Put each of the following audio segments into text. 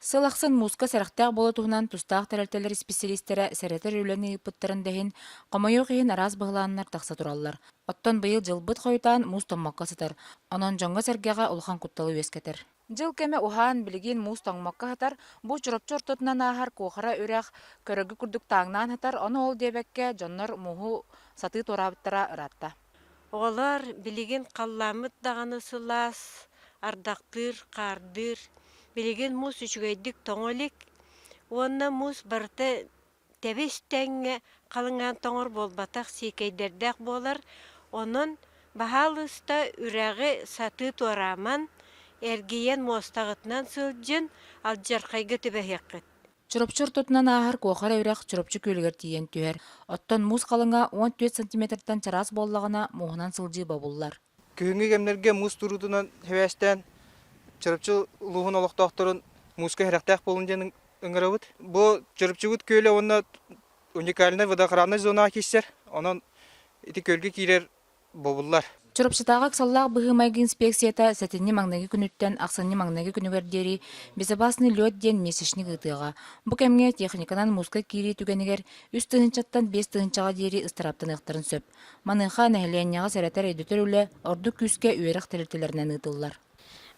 Сыл ахсын мууска сэрэхтээх буолуу туһунан тустаах тэрилтэлэр исписэлиистэрэ сэрэтэр үлэни ыыппыттарын да иһин, хомойуох иһин араас быһылааннар тахса тураллар. Оттон быйыл дьылбыт хойутаан муус тоҥмокко сытар, онон дьоҥҥо-сэргэҕэ улахан кутталы үөскэтэр. Дьыл кэмэ уһаан, билигин муус тоҥмокко сытар, бу Чурапчы ортотунан ааһар Куохара үрэх көрөргө курдук тааҥнаан сытар, ону ол диэбэккэ дьоннор мууһу сатыы туораабыттара ыраатта. Оҕолор билигин халлааммыт даҕаны сылаас, ардахтыыр, хаардыыр. Билигин муус үчүгэйдик тоҥо илик уонна муус барыта тэбис-тэҥҥэ халыҥаан тоҥор буолбатах, сиикэйдэрдээх буолар. Онон баһаалыста үрэҕи сатыы туорааман, эргийэн муостаҕытынан сылдьын, алдьархайга түбэһиэххит. Чурапчы ортотунан ааһар Куохара үрэх Чурапчы күөлүгэр тиийэн түһэр. Оттон муус халыҥа 14 сантиметртан чараас буоллаҕына, мууһунан сылдьыы бобуллар. Күһүҥҥү кэмнэргэ муус туруутунан сибээстээн Чурапчы улууһун олохтоохторун мууска сэрэхтээх буолун диэн ыҥырабыт. Бу Чурапчыбыт күөлэ уонна уникальнай водоохраннай зонаҕа киирсэр. Онон ити күөлгэ киирэр бобуллар. Чурапчытааҕы ыксаллаах быһыы-майгы инспекцията сэтинньи маҥнайгы күнүттэн ахсынньы маҥнайгы күнүгэр диэри «Безопасный лед» диэн месячник ыытыаҕа. Бу кэмҥэ техниканан мууска киирии түгэнигэр 3 тыһыынчаттан 5 тыһыынчаҕа диэри ыстарааптаныахтарын сөп. Маныаха нэһилиэнньэҕэ сэрэтэр-өйдөтөр үлэ ордук күүскэ үөрэх тэрилтэлэринэн ыытыллар.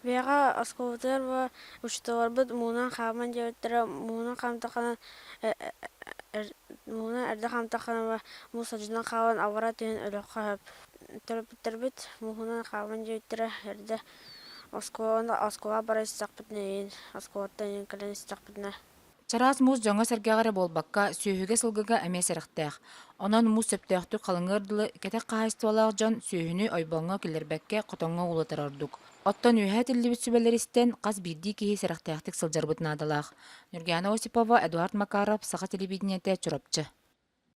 Биһиэхэ оскуолабытыгар бу учууталларбыт муҥунан хааман диэбиттэрэ, муҥунан хаамтаххына муҥунан эрдэ хаамтаххына муус алдьанан хаалан аллара түһэн өлүөххэ сөп. Төрөппүттэрбит муҥунан хааман диэбиттэрэ эрдэ оскуоланы оскуолаҕа бара истэхпитинэ иһин оскуолаттан иһин кэлэн истэхпитинэ. Чараас муус дьоҥҥо-сэргэҕэ эрэ буолбакка, сүөһүгэ-сылгыга эмиэ сэрэхтээх. Онон муус сөптөөхтүк халыҥыар дылы кэтэх хаһаайыстыбалаах дьон сүөһүнү ойбоҥҥо киллэрбэккэ хотоҥҥо уулатар ордук. Оттон үөһэ этиллибит сүбэлэри истэн, хас биирдии киһи сэрэхтээхтик сылдьарбыт наадалаах. Ньургуйаана Осипова, Эдуард Макаров, Саха телевидениетэ, Чурапчы.